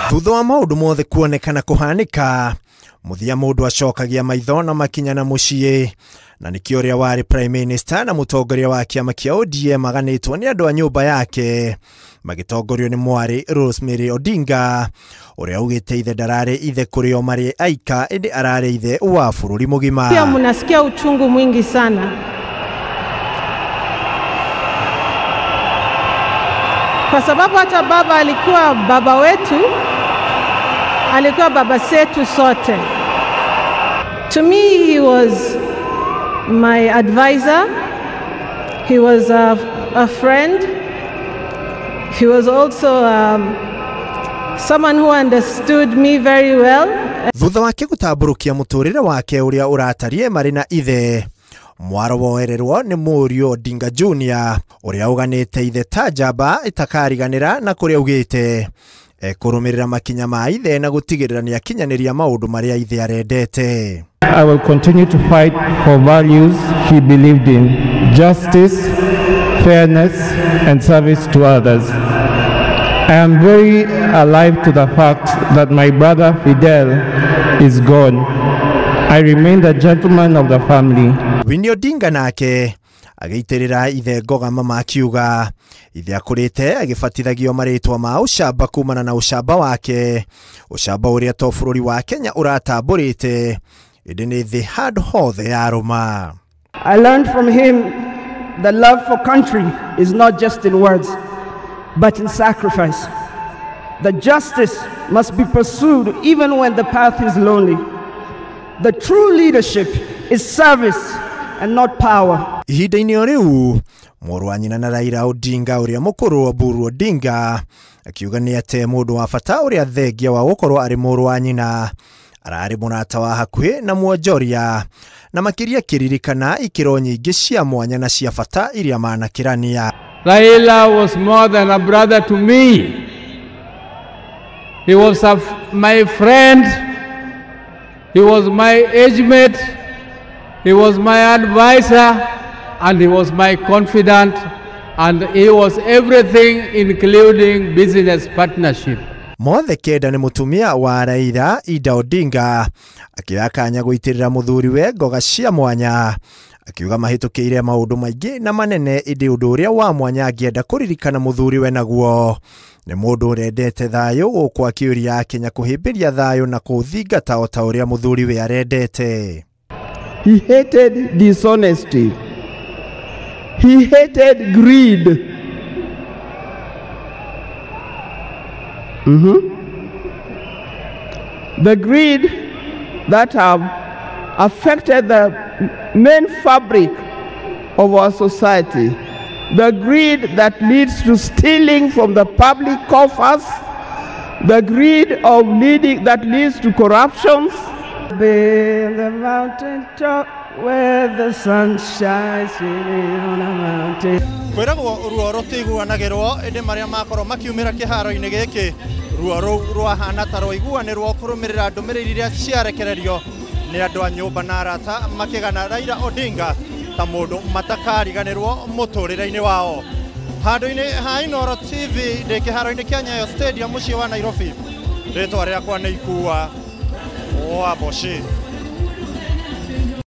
Thutha wa maũndũ mothe kuonekana kũhanĩka, mũthia mũndũ acokagia maitho na makinya na mũciĩ, na nĩkĩo ũrĩa warĩ Prime Minister na mũtongoria wa kĩama kĩa ODM aganĩtwo nĩ andũ a nyũmba yake magĩtongorio nĩ mwarĩ Rosemary Odinga, ũrĩa augĩte ithe ndararĩ ithe kũrĩ o marĩ aika, ĩndĩ ararĩ ithe wa bũrũri mũgima. Pia mnasikia uchungu mwingi sana kwa sababu hata baba alikuwa baba wetu, alikuwa baba setu sote. To me, he was my advisor, he was a friend, he was also someone who understood me very well. Thutha wake gũtambũrũkia mũtũrĩre wake ũrĩa ũratarie marĩ na ithe, mwaro woererwo nĩ mũriũ Odinga Junior ũrĩa ũganĩte ithe ta njamba ĩtakariganĩra, na kũrĩa augĩte ekũrũmĩrĩra makinya ma ithe na gũtigĩrĩra nĩ akinyanĩria maũndũ marĩa ithe arendete. I will continue to fight for values he believed in: justice, fairness, and service to others. I am very alive to the fact that my brother Fidel is gone. I remain the gentleman of the family. Winnie Odinga nake agĩitĩrĩra ithe ngoga mama akiuga ithe akũrĩte agĩbatithagio marĩtwa ma ũcamba kumana na ũcamba wake, ũcamba ũrĩa to bũrũri wa Kenya ũratambũrĩte, ĩndĩ nĩ thĩ handũ hothe yarũma. I learned from him that love for country is not just in words, but in sacrifice. That justice must be pursued even when the path is lonely. The true leadership is service and not power. Ihinda-inĩ o rĩu mũrũ wa nyina na Raila Odinga ũrĩa mũkũrũ Oburu Odinga akiuga nĩ ate mũndũ wa bata ũrĩa thengia wa gũkorwo arĩ mũrũ wa nyina, ararĩ mũrata wa hakuhĩ na mwonjoria, na makĩria akĩririkana ikĩro nyingĩ cia mwanya na cia bata iria manakĩrania. Raila was more than a brother to me. He was my friend. He was my age mate. He was my advisor, and he was my confidant, and he was everything, including business partnership. Mothe kenda nĩ mũtumia wa Raila Ida Odinga akĩoya kanya gũitĩrĩra mũthuriwe ngoga cia mwanya, akiuga mahĩtũkĩire maũndũ maingĩ na manene, ĩndĩ ũndũ ũrĩa wa mwanya angĩenda kũririkana mũthuriwe naguo nĩ mũndũ ũrendete thayũ, gũkũ akĩũria Kenya kũhĩmbĩria thayũ na kũũthingata o ta ũrĩa mũthuriwe arendete. He hated dishonesty. He hated greed. The greed that have affected the main fabric of our society. The greed that leads to stealing from the public coffers. The greed of leading that leads to corruptions. Be in the mountain top where the sun shines on a mountain. Kwĩragwo ruo rũtiguanagĩrwo, ĩndĩ marĩa makorwo makiumĩra kĩharo-inĩ gĩkĩ ruo rũu rwahana ta rwaiguanĩrwo kũrũmĩrĩra ndũmĩrĩri iria ciarekererio nĩ andũ a nyũmba na arata makĩgana Raila Odinga ta mũndũ matakariganĩrwo mũtũrĩre-inĩ wao. Handũ-inĩ ha Inooro TV ndĩ kĩharo-inĩ kĩa Nyayo Stadium mũciĩ wa Nairobi, rĩtwa rĩakwa nĩ Ikua wa Boshi.